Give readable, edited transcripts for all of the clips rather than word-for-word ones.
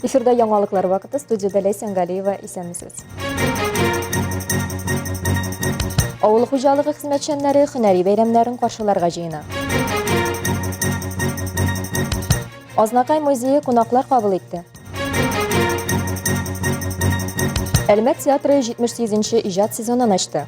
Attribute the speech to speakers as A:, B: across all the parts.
A: Эфирда яңалыклар вакыты, студиядә Ләйсән Галиева, исәнмесез. Авыл хуҗалыгы хезмәтчәннәре һөнәри бәйрәмнәрен каршыларга җыена. Азнакай музее кунаклар кабул итте. Әлмәт театры 78 нче иҗат сезонын ачты.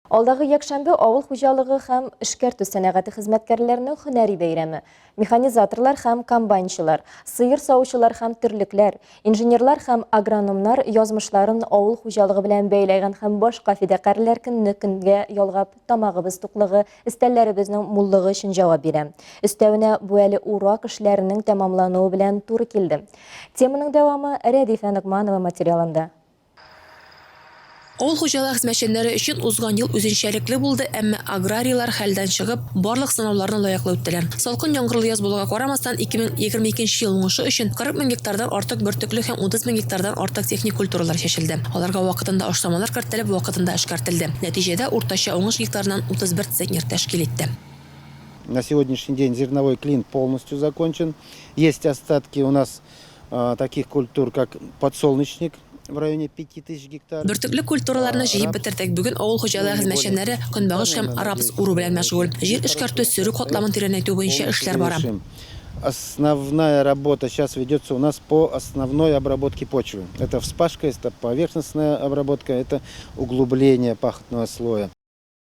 A: Алдагы якшәмбе авыл хуҗалыгы һәм эшкәртү сәнәгате хезмәткәрләренең һөнәри бәйрәме. Механизаторлар һәм комбайнчылар, сыер савучылар һәм терлекләр, инженерлар һәм агрономнар язмышларын авыл хуҗалыгы белән бәйләгән һәм башка фидакарьләр көнне көнгә ялгап тамагыбыз туклыгы, өстәлләребезнең муллыгы өчен җавап бирә. Өстәвенә, бу әле урак эшләренең тәмамлануы белән туры килде. Теманың дәвамы Рәдифә Ногманова материалында.
B: Авыл хуҗалыгы хезмәтчәннәре өчен узган ел үзенчәлекле булды, әмма аграрийлар хәлдән чыгып, барлык сынауларны лаеклы үттеләр. Салкын яңгырлы яз булуга карамастан, 2022 нче ел уңышы өчен 40 мең гектардан артык бөртекле һәм 30 мең гектардан артык техник культуралар чәчелде. Аларга вакытында ашламалар кертелеп, вакытында эшкәртелде. Нәтиҗәдә, уртача уңыш гектарыннан 31 центнер тәшкил итте.
C: На сегодняшний день зерновой клин полностью закончен. Есть остатки у нас таких культур, как подсолнечник в районе 5000 гектар.
B: Бөртекле культураларны җыеп бетердек. Бүген авыл хуҗалыгы хезмәтчәннәре көнбагыш һәм рапс уру белән мәшгуль. Җир эшкәртү, сөрү катламын тирәнәйтү буенча эшләр бара.
C: Основная работа сейчас ведется у нас по основной обработке почвы. Это вспашка, это поверхностная обработка, это углубление пахотного слоя.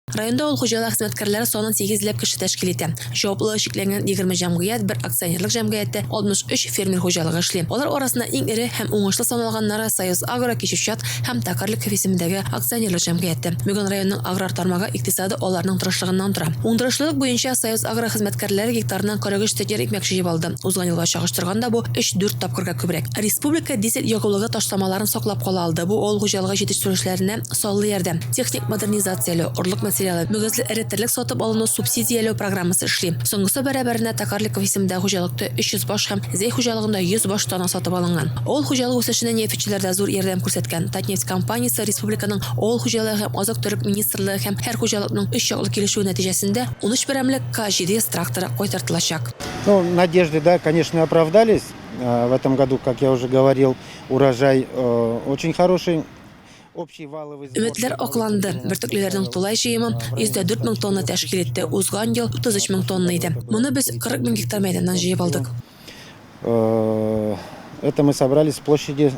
B: Районда авыл хуҗалыгы хезмәткәрләре санын сигезләп кеше тәшкил итә. Җаваплылыгы чикләнгән 20 җәмгыять, бер акционерлык җәмгыяте, 63 фермер хуҗалыгы эшли. Алар арасында иң эре һәм уңышлы саналганнары Союз-Агро, Кичүчат һәм Токарликов исемендәге акционерлык җәмгыяте. Бүген районның аграр тармагы икътисады аларның тырышлыгыннан тора. Уңдырышлылык буенча Союз-Агро хезмәткәрләре гектарыннан 43 центнер икмәк җыеп алды. Узган елга чагыштырганда бу өч-дүрт тапкырга күбрәк. Республика дизель ягулыгы ташламаларын саклап кала алды. Бу авыл хуҗалыгы җитештерүчеләренә саллы ярдәм. Техник модернизацияләү, орлык материалы, мөгезле эре терлек сатып алуны субсидияләү программасы эшли. Соңгысы бәрабәренә Токарликов исемендәге хуҗалыкта 300 баш һәм Зәй хуҗалыгында 100 баш тана сатып алынган. Авыл хуҗалыгы үсешенә нефтьчеләр дә зур ярдәм күрсәткән. Татнефть компаниясе республиканың Авыл хуҗалыгы һәм азык-төлек министрлыгы һәм һәр хуҗалыкның өч яклы килешүе нәтиҗәсендә 13 берәмлек К-700 тракторы кайтартылачак.
C: Ну, надежды, да, конечно, оправдались. В этом году, как я уже говорил, урожай очень хороший.
B: Өметләр акланды, бөртеклеләрнең тулай җыемы 104 мең тонна тәшкил итте, узган ел 33 мең тонна иде. Моны без 40 мең гектар мәйданнан җыеп алдык.
C: Это мы собрали с площади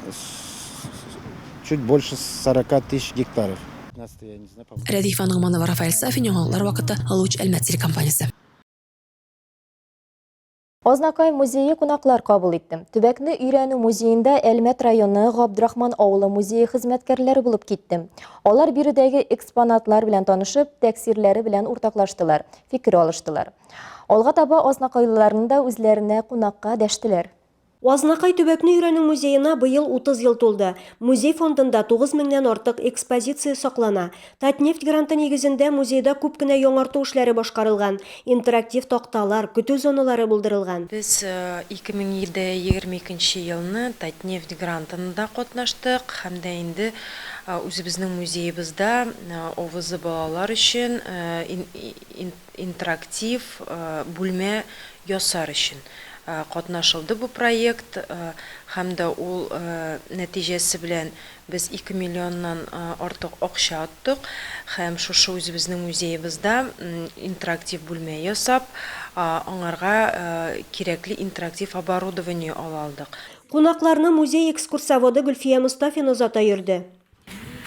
C: чуть больше 40 тысяч гектаров.
B: Рәдифә Ногманова, Рафаэль Сафин, Яңалыклар вакыты, Луч Әлмәт телекомпаниясе.
A: Азнакай музее кунаклар кабул итте. Төбәкне өйрәнү музеенда Әлмәт районы Габдрахман авылы музее хезмәткәрләре булып китте. Алар биредәге экспонатлар белән танышып, тәэсирләре белән уртаклаштылар, фикер алыштылар. Алга таба азнакайлыларны да үзләренә кунакка дәштеләр.
D: Азнакай төбәкне өйрәнү музеена быел 30 ел тулды. Музей фондында 9 меңнән артык экспозиция саклана. Татнефть гранты нигезендә музейда күп кенә яңарту эшләре башкарылган, интерактив такталар, көтү зоналары булдырылган.
E: Без 2022 нче елны Татнефть грантында катнаштык һәм дә инде үзебезнең музеебызда ОВЗ балалар өчен интерактив бүлмә ясар өчен катнашылды бу проект һәм дә ул нәтиҗәсе белән без 2 миллионнан артык акча оттык һәм шушы үзебезнең музеебызда интерактив бүлмә ясап, аңарга кирәкле интерактив оборудование ала алдык.
D: Кунакларны музей экскурсоводы Гөлфия Мостафина озата йөрде.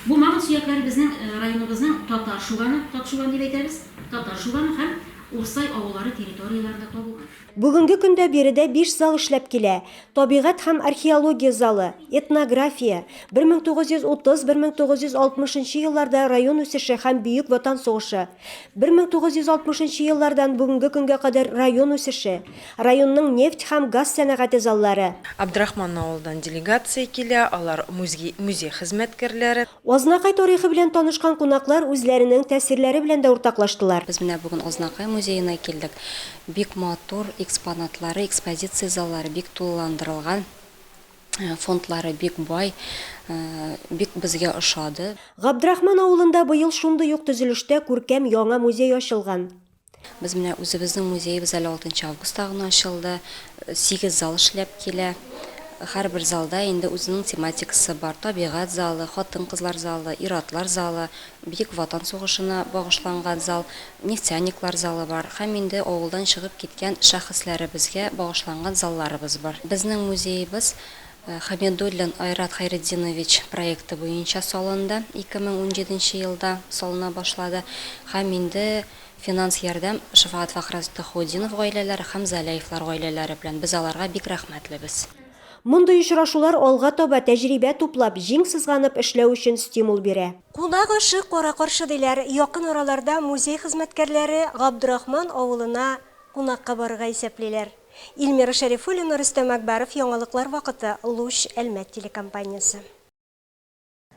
F: Бу мамонт сөякләре безнең районыбызның Татар Шуганы, Татшуган дип әйтәбез, Татар Шуганы һәм Урсай авыллары территорияләрендә табылган.
D: Бүгенге көндә биредә биш зал эшләп килә, табигать һәм археология залы, этнография, 1930-1960 нчы елларда район үсеше һәм Бөек Ватан сугышы, 1960 нчы еллардан бүгенге көнгә кадәр район үсеше, Районның нефть һәм газ сәнәгате заллары.
E: Абдрахман авылдан делегация килә, алар музей музей хезмәткәрләре.
D: Азнакай тарихы белән танышкан кунаклар үзләренең тәэсирләре белән дә уртаклаштылар.
G: Без менә бүген Азнакай музеена килдек. Бик матур экспонатлары, экспозиция заллары бик тулыландырылган, фондлары бик бай, бик безгә ошады.
D: Габдрахман авылында быел шундый ук төзелештә күркәм яңа музей ачылган.
G: Без менә үзебезнең музеебыз әле алтынчы августта гына ачылды. Сигез зал эшләп килә. Һәрбер залда инде үзенең тематикасы бар, табигать залы, хатын-кызлар залы, ир-атлар залы, Бөек Ватан сугышына багышланган зал, нефтяниклар залы бар һәм инде авылдан чыгып киткән шәхесләребезгә багышланган залларыбыз бар. Безнең музеебыз Хамидуллин Айрат Хәйретдинович проекты буенча салынды, 2017 нче елда салына башлады һәм инде финанс ярдәм Шәфәгать Фәхретдинов гаиләләре һәм Заляевлар гаиләләре белән, без аларга бик рәхмәтлебез.
D: Мондый очрашулар алга таба тәҗрибә туплап, җиң сызганып эшләү өчен стимул бирә. Кунак ашы кара-каршы диләр. Якын араларда музей хезмәткәрләре Габдрахман авылына кунакка барырга исәплиләр. Илмира Шәрифуллина, Рөстәм Әкбәров, Яңалыклар вакыты, Луч, Әлмәт телекомпаниясе.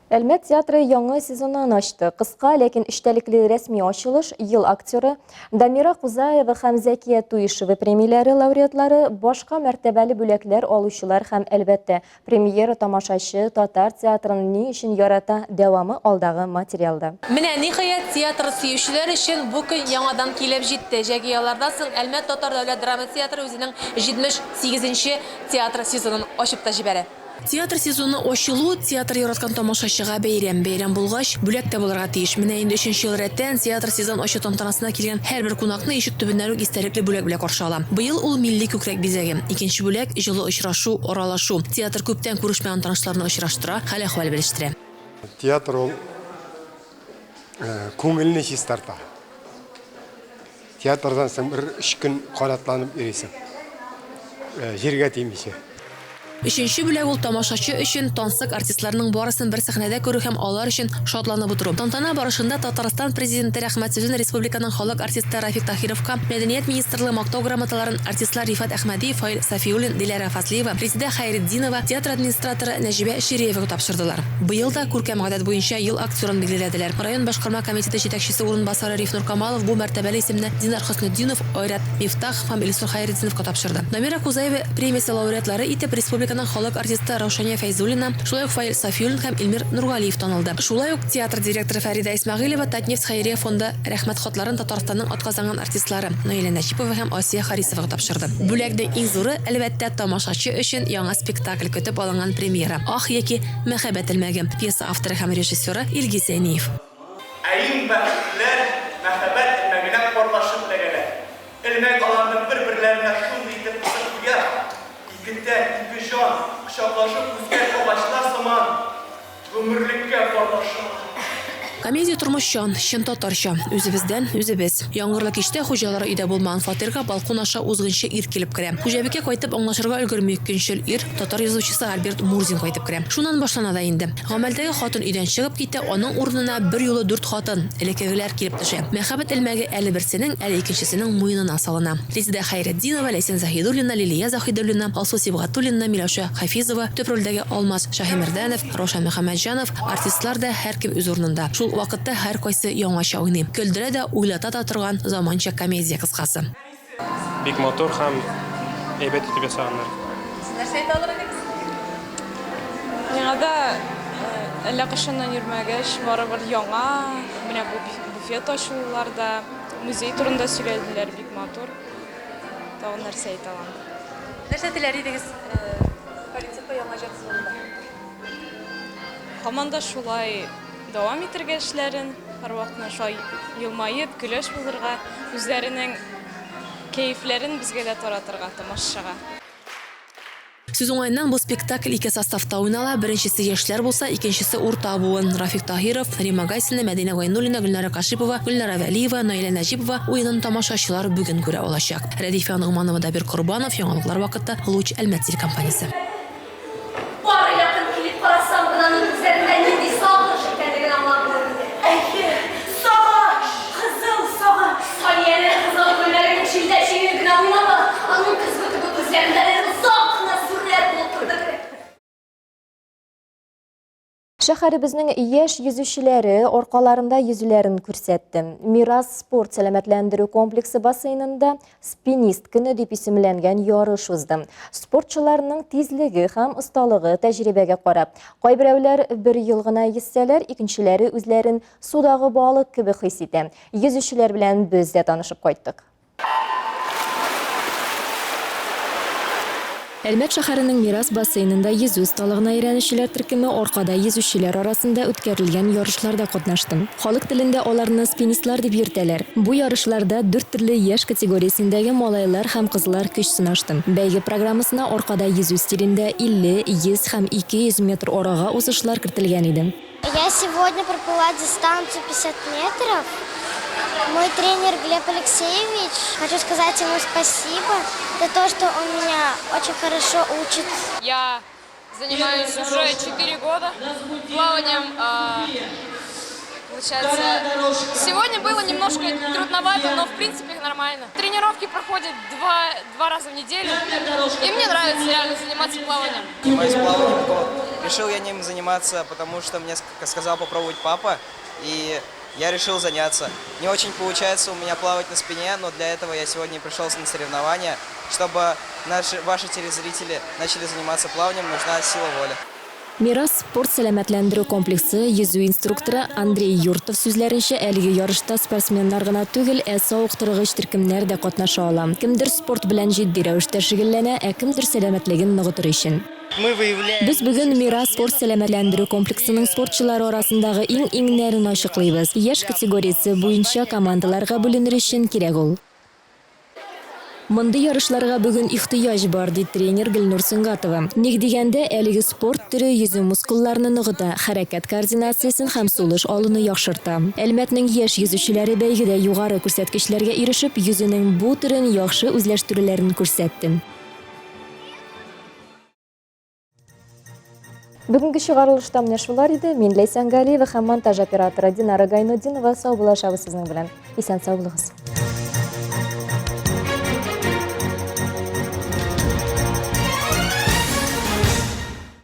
A: Әлмәт театры яңа сезонын ачты. Кыска, ләкин эчтәлекле рәсми ачылыш ел актеры Дамира Кузаева һәм Зәкия Туишева премияләре лауреатлары, башка мәртәбәле бүләкләр алучылар һәм, әлбәттә, премьера тамашачы татар театрын ни өчен ярата дәвамы алдагы материалда.
B: Менә, ниһаять, театр сөючеләр өчен бу көн яңадан килеп җитте. Җәйге яллардан соң Әлмәт татар дәүләт драма театры үзенең 78 нче театр сезонын ачып та җибәрә. Театр сезоны ачылу, театр яраткан тамашачыга бәйрәм. Бәйрәм булгач, бүләк тә булырга тиеш. Менә инде өченче ел рәттән театр сезон ачу тантанасына килгән һәрбер кунакны ишек төбеннән үк истәлекле бүләк белән каршы ала. Быел ул милли күкрәк бизәге. Икенче бүләк, җылы очрашу, аралашу. Театр күптән күрешмәгән танышларны очраштыра, хәл-әхвәл белештерә.
H: Театр ул күңелне чистарта. Театрдан соң бер өч көн канатланып йөрисең. Җиргә тимичә.
B: Өченче бүләк ул тамашачы өчен тансык артистларның барысын бер сәхнәдә күрү һәм алар өчен шатланып утыру. Тантана барышында Татарстан Президенты Рәхмәт сүзен республиканың халык артисты Рафик Таһировка, Мәдәният министрлыгы Мактау грамоталарын артистлар Рифат Әхмәдиев, Фаил Сафиуллин, Диләрә Фазлиева, Резидә Хәйретдинова, театр администраторы Нәҗибә Шириевага тапшырдылар. Быел да күркәм гадәт буенча ел актерын билгеләделәр. Район башкарма комитеты җитәкчесе урынбасары Рифнур Камалов бу мәртәбәле исемне Динар Хөснетдинов, Айрат Мифтахов һәм Илсур Хәйретдиновка тапшырды. Дамира Кузаева премиясе лауреатлары итеп республиканың халык артисты Раушания Фәйзуллина, шулай ук Фаил Сафиуллин һәм Илмир Нургалиев танылды. Шулай ук театр директоры Фәридә Исмәгыйлева Татнефть хәйрия фонды Рәхмәт хатларын Татарстанның атказанган артистлары Наилә Нәҗипова һәм Асия Харисовага тапшырды. Бүләкнең иң зуры, әлбәттә, тамашачы өчен яңа спектакль, көтеп алынган премьера, Ах яки Мәхәббәт элмәге. Пьеса авторы һәм режиссеры, Илгиз Зәйниев.
I: Ә иң бәхетлеләр мәхәббәт элмәгенә парлашып эләгәләр. Элмәк аларны бер-берләренә шундый итеп кысып куя, ике тән, ике җан, кочаклашып үскән агачлар сыман, гомерлеккә парлашалар.
B: Комедия тормышчан, чын татарча. Үзебездән, үзебез. Яңгырлы кичтә хуҗалары өйдә булмаган фатирга балкон аша узгынчы ир килеп керә. Хуҗабикә кайтып аңлашырга өлгерми, көнчел ир, татар язучысы Альберт Мурзин кайтып керә. Шуннан башлана да инде. Гамәлдәге хатын өйдән чыгып китә, аның урынына берьюлы дүрт хатын, элеккегеләр килеп төшә. Мәхәббәт элмәге әле берсенең, әле икенчесенең муенына салына. Резеда Хәйретдинова, Ләйсән Заһидуллина, Лилия Заһидуллина, Алсу Сибгатуллина, Миләүшә Хафизова, төп рольдәге Алмаз Шаһимәрдәнов, Раушан Мөхәммәтҗанов, артистлар да һәркем үз урынында. Шул ук вакытта һәркайсы яңача уйный. Көлдерә дә, уйлата да торган заманча комедия, кыскасы.
J: Бик матур һәм әйбәт итеп ясаганнар.
K: Сез нәрсә әйтә алыр идегез?
L: Миңа да әллә кайчаннан йөрмәгәч, барыбер яңа, менә бу буфет ачулар да, музей турында сөйләделәр, бик матур. Тагын нәрсә әйтә алам?
K: Нәрсә теләр идегез коллективка яңа иҗат сезонында?
L: Һаман да шулай дәвам итергә эшләрен, һәрвакытны шулай елмаеп, көләч булырга, үзләренең кәефләрен безгә дә таратырга, тамашачыга.
B: Сүз уңаеннан, бу спектакль ике составта уйнала, беренчесе яшьләр булса, икенчесе урта буын. Рафик Таһиров, Римма Гайсина, Мәдинә Гайнуллина, Гөлнара Кашипова, Гөлнара Вәлиева, Наилә Нәҗипова уенын тамашачылар бүген күрә алачак. Рәдифә Ногманова, Дамир Корбанов, Яңалыклар вакыты, Луч, Әлмәт телекомпаниясе.
M: Бары якын килеп карасам гына аның күзләрендә нинди сагыш икәнлеген аңлап булыр иде. Әйе, сагыш! Кызыл сагыш! Саниянең кызыл күлмәген җилдә җиңел генә уйнавы, аның көзге кебек күзләрендә озак кына сүррәт булып торды кебек.
A: Шәһәребезнең яшь йөзүчеләре аркаларында йөзүләрен күрсәтте. Мирас спорт сәламәтләндерү комплексы бассейнында Спинист көне дип исемләнгән ярыш узды. Спортчыларның тизлеге һәм осталыгы тәҗрибәгә карап. Кайберәүләр бер ел гына йөзсәләр, икенчеләре үзләрен судагы балык кебек хис итә. Йөзүчеләр белән без дә танышып кайттык. Әлмәт шәһәренең Мирас бассейнында йөзү осталыгына өйрәнүчеләр төркеме аркада йөзүчеләр арасында үткәрелгән ярышларда катнашты. Халык телендә аларны спинистлар дип йөртәләр. Бу ярышларда дүрт төрле яшь категориясендәге малайлар һәм кызлар көч сынашты. Бәйге программасына аркада йөзү стилендә 50, 100 һәм 200 метр арага узышлар кертелгән иде.
N: Я сегодня проплыла дистанцию 50 метров. Мой тренер Глеб Алексеевич, хочу сказать ему спасибо за то, что он меня очень хорошо учит.
L: Я занимаюсь уже 4 года плаванием. Получается, сегодня было немножко трудновато, но в принципе нормально. Тренировки проходят два раза в неделю, и мне нравится реально заниматься плаванием.
O: Занимаюсь плаванием год. Решил я ним заниматься, потому что мне сказал попробовать папа, и я решил заняться. Не очень получается у меня плавать на спине, но для этого я сегодня пришел на соревнования. Чтобы ваши телезрители начали заниматься плаванием, нужна сила воли.
A: Мирас спорт сәламәтләндерү комплексы йөзү инструкторы Андрей Юртов сүзләренчә, әлеге ярышта спортсменнар гына түгел, ә савыктыргыч төркемнәр дә катнаша ала. Кемдер спорт белән җитди рәвештә шөгыльләнә, ә кемдер сәламәтлеген ныгытыр өчен. Без бүген Мирас спорт сәламәтләндерү комплексының спортчылары арасындагы иң-иңнәрен ачыклыйбыз. Яшь категориясе буенча командаларга бүленер өчен кирәк ул. Мондый ярышларга бүген ихтыяҗ бар, ди тренер Гөлнур Сөнгатова. Ник дигәндә, әлеге спорт төре йөзү мускулларны ныгыта, хәрәкәт координациясен һәм сулыш алуны яхшырта. Әлмәтнең яшь йөзүчеләре бәйгедә югары күрсәткечләргә ирешеп, йөзүнең бу төрен яхшы үзләштерүләрен күрсәтте. Бүгенге чыгарылышта менә шулар иде. Мин Ләйсән Галиева һәм монтаж операторы Динара Гайнутдинова саубуллашабыз сезнең белән. Исән сау булыгыз.